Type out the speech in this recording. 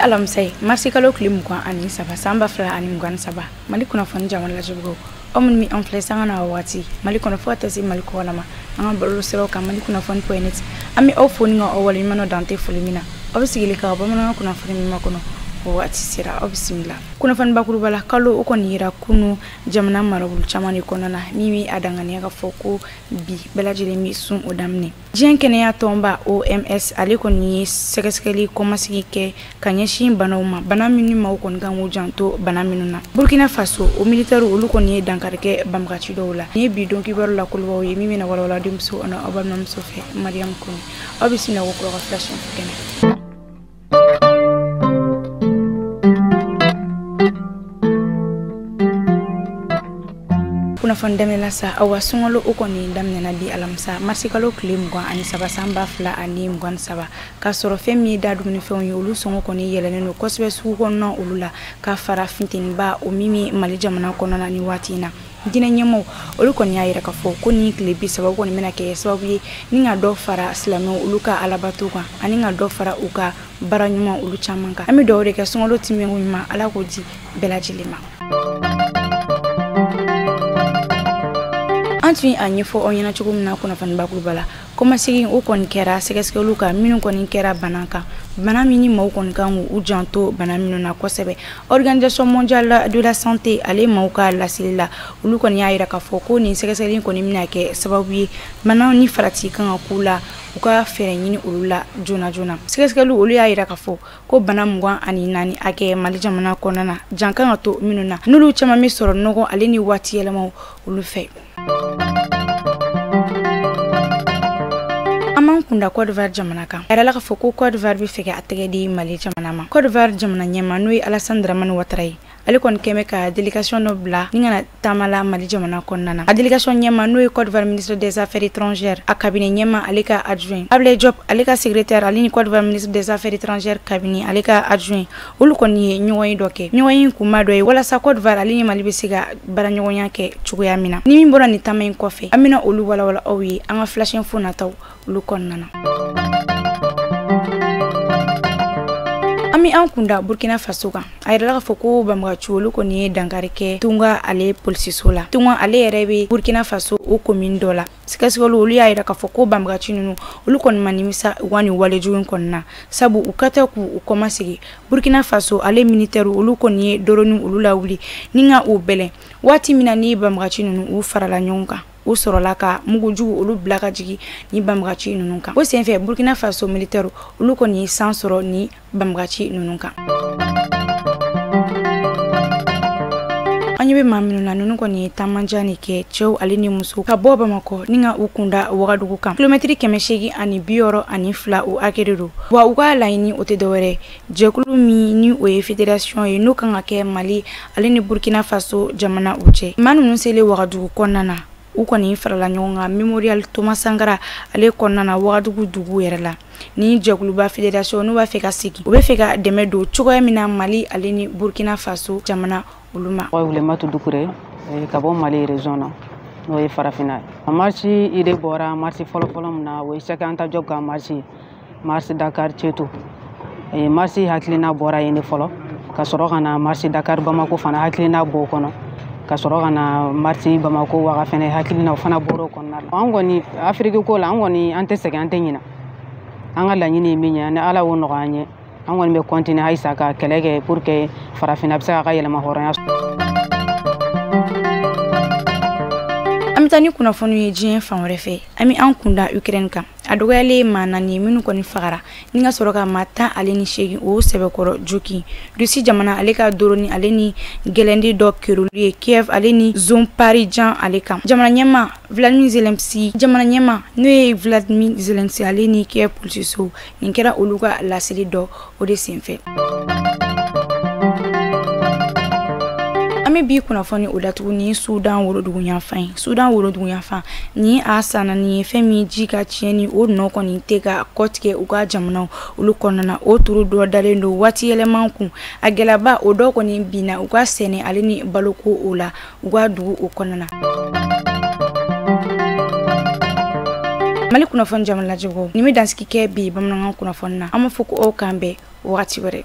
Alamisa ye, marisi kalo tile 23 san 2023, Mali kunnafoni jamana lajɛbagaw, aw minnu bɛ an filɛ sanga n'a waati Mali kɔnɔ fo ka taa se Mali kɔkan ma, an ka bɔlɔlɔsiraw kan Mali kunnafoni point net. An bɛ aw fo ni ka aw waleɲuman dɔn dan tɛ foli min na. Aw bɛ sigili ka bamanankan kunnafoni min makɔnɔ, o waati sera, aw bisimila. Kunnafoni bakuruba la, kalo o kɔni yira kunu jamana marabolo caman de kɔnɔna na, min bɛ a danganiya ka fɔ ko bi bɛɛ lajɛlen bɛ sun o daminɛ. Diɲɛ kɛnɛya tɔnba OMS ale kɔni ye sɛgɛsɛgɛli kɔmasigi kɛ ka ɲɛsin banaw ma, bana minnu maaw kɔni kan k'u janto bana minnu na. Burkina Faso o militaire olu kɔni ye dankari kɛ banbagaci dɔw la. Nin ye bi don kibaru la kolobaw ye min bɛna walawala denmuso ani aw balimamuso fɛ Mariam Kone. Aw bisimila ko kura ka flash info kɛnɛ. Kunnafoni daminɛ la sa, awa sunkalo o kɔni daminɛna bi alamisa marisi kalo tile 23 san 2023, k'a sɔrɔ fɛn min ye da dumunifɛnw ye olu sɔngɔ kɔni yɛlɛnnen don kosɛbɛ sugu kɔnɔna olu la, ka fara funteniba o min bɛ Mali jamana kɔnɔna ni waati in na. Diinɛ ɲɛmaaw olu kɔni y'a yira k'a fɔ ko nin tile 30 kɔni bɛna kɛ sababu ye ni ka dɔ fara silamɛw olu ka alabato kan ani ka dɔ fara u ka baara ɲuman olu caman kan. An bɛ dugawu de kɛ sunkalo tɛmɛnko ɲuman Ala k'o di bɛɛ lajɛlen ma. An tun ye a ɲɛfɔ aw ɲɛna cogo min na kunnafoni bakuruba la, kɔmasegin o kɔni kɛra sɛgɛsɛgɛliw kan minnu kɔni kɛra bana kan, bana min ni maaw kɔni kan k'u janto bana minnu na kosɛbɛ. Organisation mondiale de la santé ale maaw ka laseli la, olu kɔni y'a yira k'a fɔ ko nin sɛgɛsɛgɛli kɔni bɛna kɛ sababu ye banaw ni farati kan ka k'u la, u ka fɛɛrɛ ɲini olu la joona joona. Sɛgɛsɛgɛliw olu y'a yira k'a fɔ ko bana 24 hakɛ Mali jamana kɔnɔna na, jan kan ka to minnu na, n'olu caman bɛ sɔrɔ nɔgɔ ale ni waati yɛlɛmaw olu fɛ. An b'an kunda Côte d'Ivoire jamana kan. A yirala k'a fɔ ko Côte d'Ivoire bɛ fɛ ka a tɛgɛ di Mali jamana ma. Côte d'Ivoire jamana ɲɛmaa n'o ye Alassane Dramane Ouattara ye, ale kɔni kɛn bɛ ka délégation dɔ bila ni ka na taama la Mali jamana kɔnɔna na. A délégation ɲɛmaa n'o ye Côte d'Ivoire ministre des affaires étrangères, a cabinet ɲɛmaa ale ka adjoint Ablaye Diop, ale ka secrétaire ale ni Côte d'Ivoire ministre des affaires étrangères cabinet ale ka adjoint, olu kɔni ye ɲɔgɔn ye dɔ kɛ. Ɲɔgɔn ye kunba dɔ ye walasa Côte d'Ivoire ale ni Mali bɛ se ka baaraɲɔgɔnya kɛ cogoya min na. Ni min bɔra nin taama in kɔfɛ, an bɛna olu walawala aw ye an ka flash info nataw olu kɔnɔna na. An bɛ an kunda Burkina Faso kan. A yirala k'a fɔ ko banbagaci olu kɔni ye dankari kɛ Tunga ale polisiso la. Tunga ale yɛrɛ bɛ Burkina Faso o commune dɔ la. Sɛgɛsɛgɛliw olu y'a yira k'a fɔ ko banbagaci ninnu olu kɔni ma nimisa u ka nin walejugu in kɔnɔna, sabu u ka tɛ k'u kɔmasegin. Burkina Faso ale militaire olu kɔni ye doroni olu lawuli ni ka u bɛlɛn. Waati min na ni banbagaci ninnu u farala ɲɔgɔn kan, u sɔrɔla ka mugujugu olu bila ka jigin ni banbagaci ninnu kan. O senfɛ Burkina Faso militaire olu kɔni ye san sɔrɔ ni banbagaci ninnu kan. An ɲɛ bɛ maa minnu na, ninnu kɔni ye taamajan de kɛ cɛw ale ni musow ka bɔ Bamakɔ ni ka u kunda Wagadugu kan. Kilomɛtiri 862 o hakɛ de don. Wa u ka laɲini o tɛ dɔwɛrɛ, jɛkulu min ni o ye fédération ye n'o kan ka kɛ Mali ale ni Burkina Faso jamana u cɛ. Maa ninnu selen Wagadugu kɔnɔna na, u kɔni farala ɲɔgɔn kan Memorial Thomas Sankara ale kɔnɔna na Wagadugu dugu yɛrɛ la. Ni jɛkuluba fédération n'u b'a fɛ ka sigi, u bɛ fɛ ka dɛmɛ don cogoya min na Mali ale ni Burkina Faso jamana olu ma. Wulematu Dukure ka bɔ Mali région na, n'o ye farafinna ye. A marche idée bɔra marche fɔlɔ-fɔlɔ min na, o ye Cheikh Anta Diop ka marche, marche Dakar Ceto. Marche hakilina bɔra yen de fɔlɔ, ka sɔrɔ ka na marche Dakar Bamako fana hakilina b'o kɔnɔ, ka sɔrɔ ka na marche Bamako Waga fɛnɛ hakilina o fana bɔra o kɔnɔna la. An kɔni Afiriki ko la, an kɔni an tɛ sɛgɛn, an tɛ ɲina. An ka laɲini ye min ye, ni Ala y'o nɔgɔya an ye, an kɔni bɛ continuer halisa ka kɛlɛ kɛ pour que farafinna bɛ se k'a ka yɛlɛma hɔrɔnya sɔrɔ. An bɛ taa ni kunnafoniw ye diɲɛ fan wɛrɛ fɛ. An bɛ an kunda Ukraine kan. A dɔgɔyalen maa 4 ye minnu kɔni fagara ni ka sɔrɔ ka maa 18 o sɛbɛkɔrɔ joki. Rusi jamana ale ka doroni ale ni gɛlɛndi dɔ kerolu ye Kiev ale ni Zonparijan ale kan. Jamana ɲɛmaa Vladimir Zelensky, jamana ɲɛmaa n'o ye Vladimir Zelensky ale ni Kiev polisiso, nin kɛra olu ka laseli dɔ o de senfɛ. An bɛ bi kunnafoni o datugu ni Sudan woroduguyanfan ye. Sudan woroduguyanfan ni a sanna ni ye fɛn min ji ka tiɲɛ ni o nɔ kɔni tɛ ka kɔtigɛ u ka jamanaw olu kɔnɔna na. O turu dɔ dalen don waati yɛlɛma kun. A gɛlɛyaba o dɔ kɔni binna u ka sɛnɛ ale ni baloko o la u ka dugu o kɔnɔna na. Mali kunnafoni jamana lajɛbagaw, nin bɛ dansigi kɛ bi bamanankan kunnafoni na. An b'a fɔ ko aw k'an bɛn wagati wɛrɛ.